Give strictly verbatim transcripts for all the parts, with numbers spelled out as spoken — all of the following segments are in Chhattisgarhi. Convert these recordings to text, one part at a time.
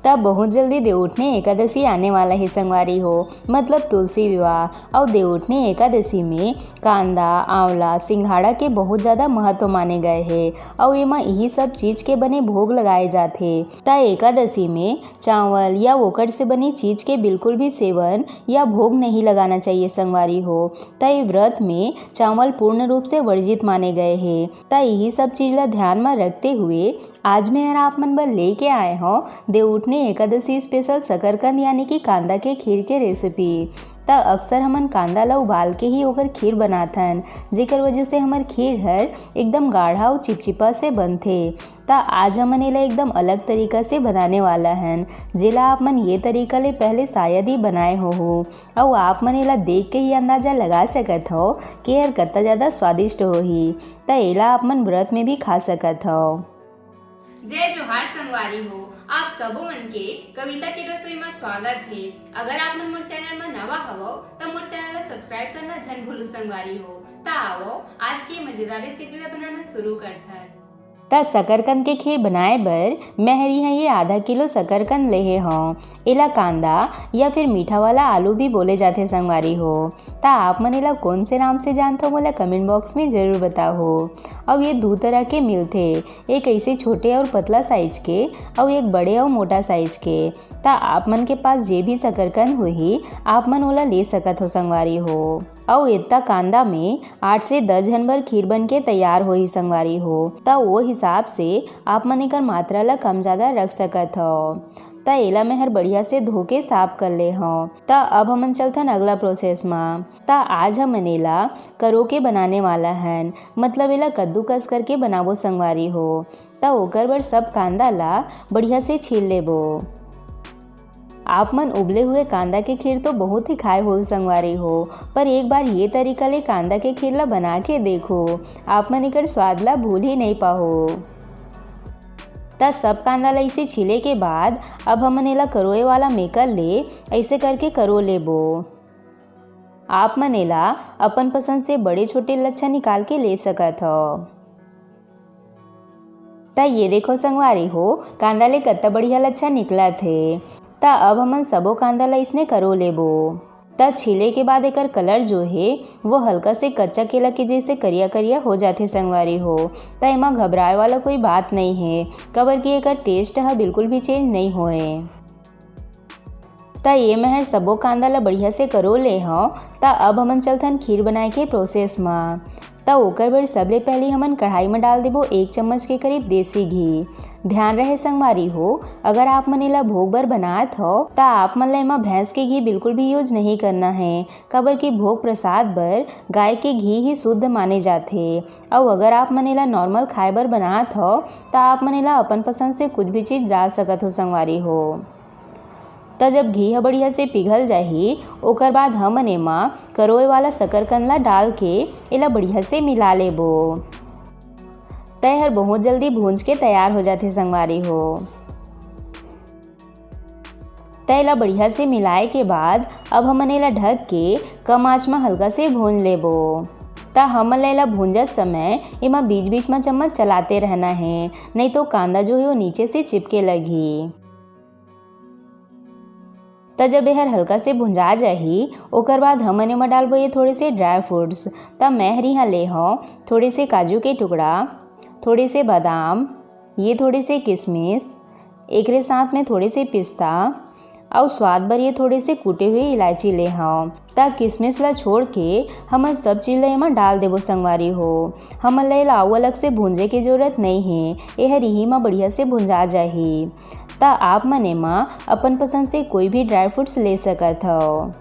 तब बहुत जल्दी देवउठनी एकादशी आने वाला हे संगवारी हो, मतलब तुलसी विवाह। अउ देवउठनी एकादशी में कांदा, आंवला, सिंघाड़ा के बहुत ज्यादा महत्व माने गए हे। अउ एमा इही सब चीज के बने भोग लगाए जाथे। त एकादशी में चावल या ओकर से बनी चीज के बिल्कुल भी सेवन या भोग नहीं लगाना चाहिए संगवारी हो। त ए व्रत में चावल पूर्ण रूप से वर्जित माने गए हे। त इही सब चीज ला ध्यान म रखते हुए आज मैं हर आप मन बर लेके आए हौं देवउठनी एकादशी स्पेशल शकरकंद यानी कि कांदा के खीर के रेसिपी। त अक्सर हमन कांदा ला उबाल के ही ओकर खीर बनाथन, जेकर वजह से हमर खीर हर एकदम गाढ़ा अउ चिपचिपा से बनथे। त आज हमन एला एकदम अलग तरीका से बनाने वाला हन, जेला आप मन ये तरीका ले पहले शायद ही बनाए होहू। अउ आप मन एला देख के ही अंदाजा लगा सकत हव कि एहर कत्ता ज्यादा स्वादिष्ट होही। त एला आप मन व्रत में भी खा सकत हव। जय जोहार संगवारी हो, आप सबो मन के कविता के रसोई में स्वागत हे। अगर आप मन मोर चैनल में नवा हवव, त मोर चैनल ला सब्सक्राइब करना झन भूलू संगवारी हो। त आवव, आज के मजेदार रेसिपी ला बनाना शुरू करथन। त शकरकंद के खीर बनाए बर मैं हर इहाँ ये आधा किलो शकरकंद लेहे हौं। एला कांदा या फिर मीठा वाला आलू भी बोले जाथे संगवारी हो। त आप मन एला कौन से नाम से जानथव, मोला कमेंट बॉक्स में जरूर बताहू। अउ ये दू तरह के मिलथे, एक ऐसे छोटे अउ पतला साइज के, अउ एक बड़े अउ मोटा साइज के। त आप मन के पास जे भी शकरकंद होही, आप मन ओला ले सकत हो संगवारी हो। अउ एतका कांदा में आठ से दस झन बर खीर बन के तैयार होही संगवारी हो। त ओ हिसाब से आप मन एकर मात्रा ला कम ज्यादा रख सकत हव। त एला मैं हर बढ़िया से धो के साफ कर ले हव। त अब हमन चलथन अगला प्रोसेस म। त आज हमन एला करो के बनाने वाला हन, मतलब एला कद्दूकस करके बनाबो संगवारी हो। त ओकर बर सब कांदा ला बढ़िया से छील लेबो। आप मन उबले हुए कांदा के खीर तो बहुत ही खाए हो संगवारी हो, पर एक बार ये तरीका ले कांदा के खीर ला बना के देखो, आप मन एकर स्वाद ला भूल ही नहीं पाहो। त सब कांदा ला इसे छीले के बाद अब हमन एला करोए वाला मेकर ले ऐसे करके करो लेबो। आप मन एला अपन पसंद से बड़े छोटे लच्छा निकाल के ले सकत हव। त ये देखो संगवारी हो, कांदा ले कत्ता बढ़िया लच्छा निकलत हे। त अब हमन सबो कांदा ला इसने करो लेबो। त छीले के बाद एकर कलर जो हे, वो हल्का से कच्चा केला के जैसे करिया करिया हो जाथे संगवारी हो। त एमा घबराए वाला कोई बात नहीं हे, काबर कि एकर टेस्ट ह बिल्कुल भी चेंज नहीं होए। त ये मैं हर सबो कांदा ला बढ़िया से करो ले हव। त अब हमन चलथन खीर बनाए के प्रोसेस म। त ओकर बर सबले पहले हमन कढ़ाई म डाल देबो एक चम्मच के करीब देसी घी। ध्यान रहे संगवारी हो, अगर आप मन एला भोग बर बनात हव, त आप मन ला एमा भैंस के घी बिल्कुल भी यूज नहीं करना है, काबर कि भोग प्रसाद बर गाय के घी ही शुद्ध माने जाथे। अउ अगर आप मन एला नॉर्मल खाए बर बनात हव, त आप मन एला अपन पसंद से कुछ भी चीज डाल सकत हो संगवारी हो। त जब घी ह बढ़िया से पिघल जाही, ओकर बाद हमन एमा करोए वाला शकरकंद ला डाल के एला बढ़िया से मिला लेबो। त एहर बहुत जल्दी भूंज के तैयार हो जाथे संगवारी हो। त एला बढ़िया से मिलाए के बाद अब हमन एला ढक के कम आंच म हल्का से भूंज लेबो। त हमन ला एला भूंजत समय एमा बीच-बीच म चम्मच चलाते रहना हे, नहीं तो कांदा जो हे वो नीचे से चिपके लगही। त जब एहर हल्का से भुंजा जाही, ओकर बाद हमन एमा डालबो ये थोड़े से ड्राई फ्रूट्स। त मैं हर इहाँ ले हौं थोड़े से काजू के टुकड़ा, थोड़े से बादाम, ये थोड़े से किशमिश, एकरे साथ में थोड़े से पिस्ता अउ स्वाद बर ये थोड़े से कूटे हुए इलायची ले हौं। त किशमिश ला छोड़ के हमन सब चीज ला एमा डाल देबो संगवारी हो। हमन ला एला अउ अलग से भूंजे के जरूरत नइ हे, एहर इही म बढ़िया से भुंजा जाही। त आप मन एमा अपन पसंद से कोई भी ड्राई फ्रूट्स ले सकत हव।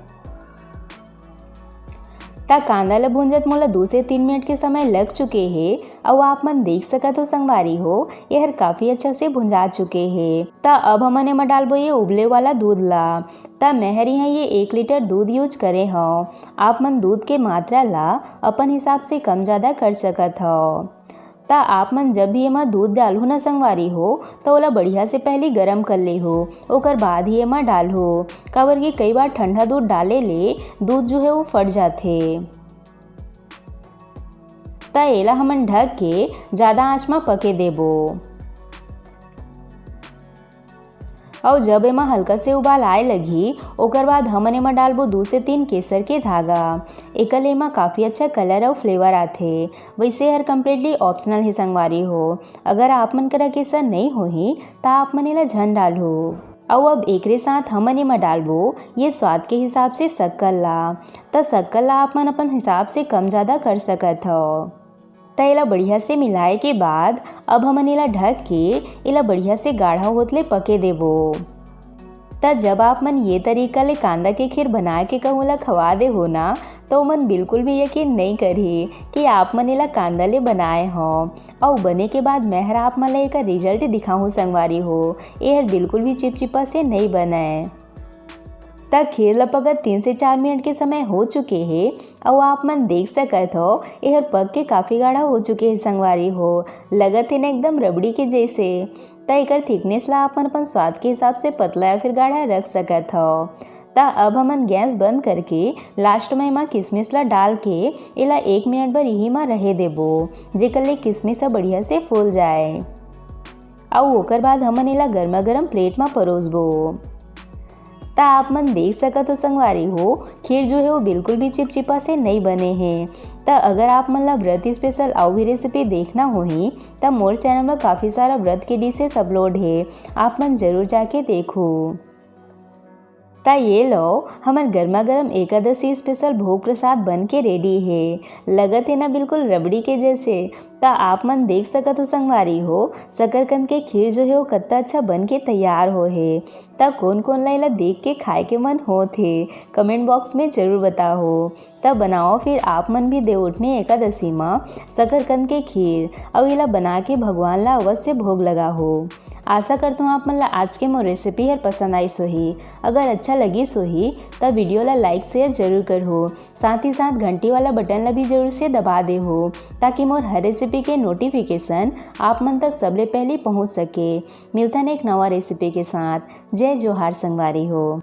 त कांदा ल भूंजत मोला दू से तीन मिनट के समय लग चुके हे, अउ आप मन देख सकत हो संगवारी हो, एहर काफी अच्छा से भुंजा चुके हे। त अब हमन एमा डालबो ये उबले वाला दूध ला। त मैं हर इहाँ ये एक लीटर दूध यूज करे हव। आप मन दूध के मात्रा ला अपन हिसाब से कम ज्यादा कर सकत हव। त आप मन जब भी एमा दूध डालहू ना संगवारी हो, त ओला बढ़िया से पहली गरम कर लेहू, ओकर बाद ही एमा डालहू, काबर कि कई बार ठंडा दूध डाले ले दूध जो है वो फट जाथे। त एला हमन ढक के ज्यादा आंच म पके देबो। अउ जब एमा हल्का से उबाल आए लगही, ओकर बाद हमन एमा डालबो दू से तीन केसर के धागा। एकर ले एमा काफ़ी अच्छा कलर अउ फ्लेवर आथे। वैसे हर कम्प्लीटली ऑप्शनल हे संगवारी हो। अगर आप मन करा केसर नइ होही, त आप मन एला झन डालहू। अउ अब एकरे साथ हमन एमा डालबो ये स्वाद के हिसाब से शक्कर ला। त शक्कर ला आप मन अपन हिसाब से कम ज़्यादा कर सकत हव। त एला बढ़िया से मिलाए के बाद अब हमन एला ढक के एला बढ़िया से गाढ़ा होत ले पके देबो। त जब आप मन ये तरीका ले कांदा के खीर बना के कहूँ ला खवा देहू ना, त ओमन बिल्कुल भी यकीन नइ करही कि आप मन एला कांदा ले बनाए हो। अउ बने के बाद मैं हर आप मन ला एकर रिजल्ट दिखाहूँ संगवारी हो, एहर बिल्कुल भी चिपचिपा से नइ बनय। त खीर ल पकत तीन से चार मिनट के समय हो चुके हे, अउ आप मन देख सकत हो, एहर पक के काफ़ी गाढ़ा हो चुके हे संगवारी हो। लगत हे न एकदम रबड़ी के जैसे। त एकर थिकनेस ला आप मन अपन स्वाद के हिसाब से पतला या फिर गाढ़ा रख सकत हो। त अब हमन गैस बंद करके लास्ट में एमा किशमिश ला डाल के एला एक मिनट बर इही मा रहे देबो, जेकर ले किशमिश ह बढ़िया से फूल जाए। अउ ओकर बाद हमन एला गर्मा गर्म प्लेट मा परोसबो। त आप मन देख सकत हो संगवारी हो, खीर जो हे वो बिल्कुल भी चिपचिपा से नइ बने हे। त अगर आप मन ला व्रत स्पेशल अउ भी रेसिपी देखना होही, त मोर चैनल मा काफ़ी सारा व्रत के डिशेस अपलोड हे, आप मन जरूर जाके देखहू। त ये लो, हमर गर्मा गर्म एकादशी स्पेशल भोग प्रसाद बन के रेडी हे। लगत हे ना बिल्कुल रबड़ी के जैसे। त आप मन देख सकत हो संगवारी हो, शकरकंद के खीर जो हे वो कत्ता अच्छा बन के तैयार हो हे। त कोन कोन ला एला देख के खाए के मन होत हे, कमेंट बॉक्स में जरूर बताओ। त बनाओ फिर आप मन भी देवउठनी एकादशी मा शकरकंद के खीर, अउ एला बना के भगवान ला अवश्य भोग लगाओ। आशा करत हूँ आप मन ला आज के मोर रेसिपी हर पसंद आइस होही। अगर अच्छा लगिस होही त वीडियो ला लाइक शेयर जरूर करहू, साथ ही साथ घंटी वाला बटन ला भी जरूर से दबा देहू, ताकि मोर हर रेसिपी के नोटिफिकेशन आप मन तक सबले पहले पहुँच सके। मिलथन एक नवा रेसिपी के साथ। जय जोहार संगवारी हो।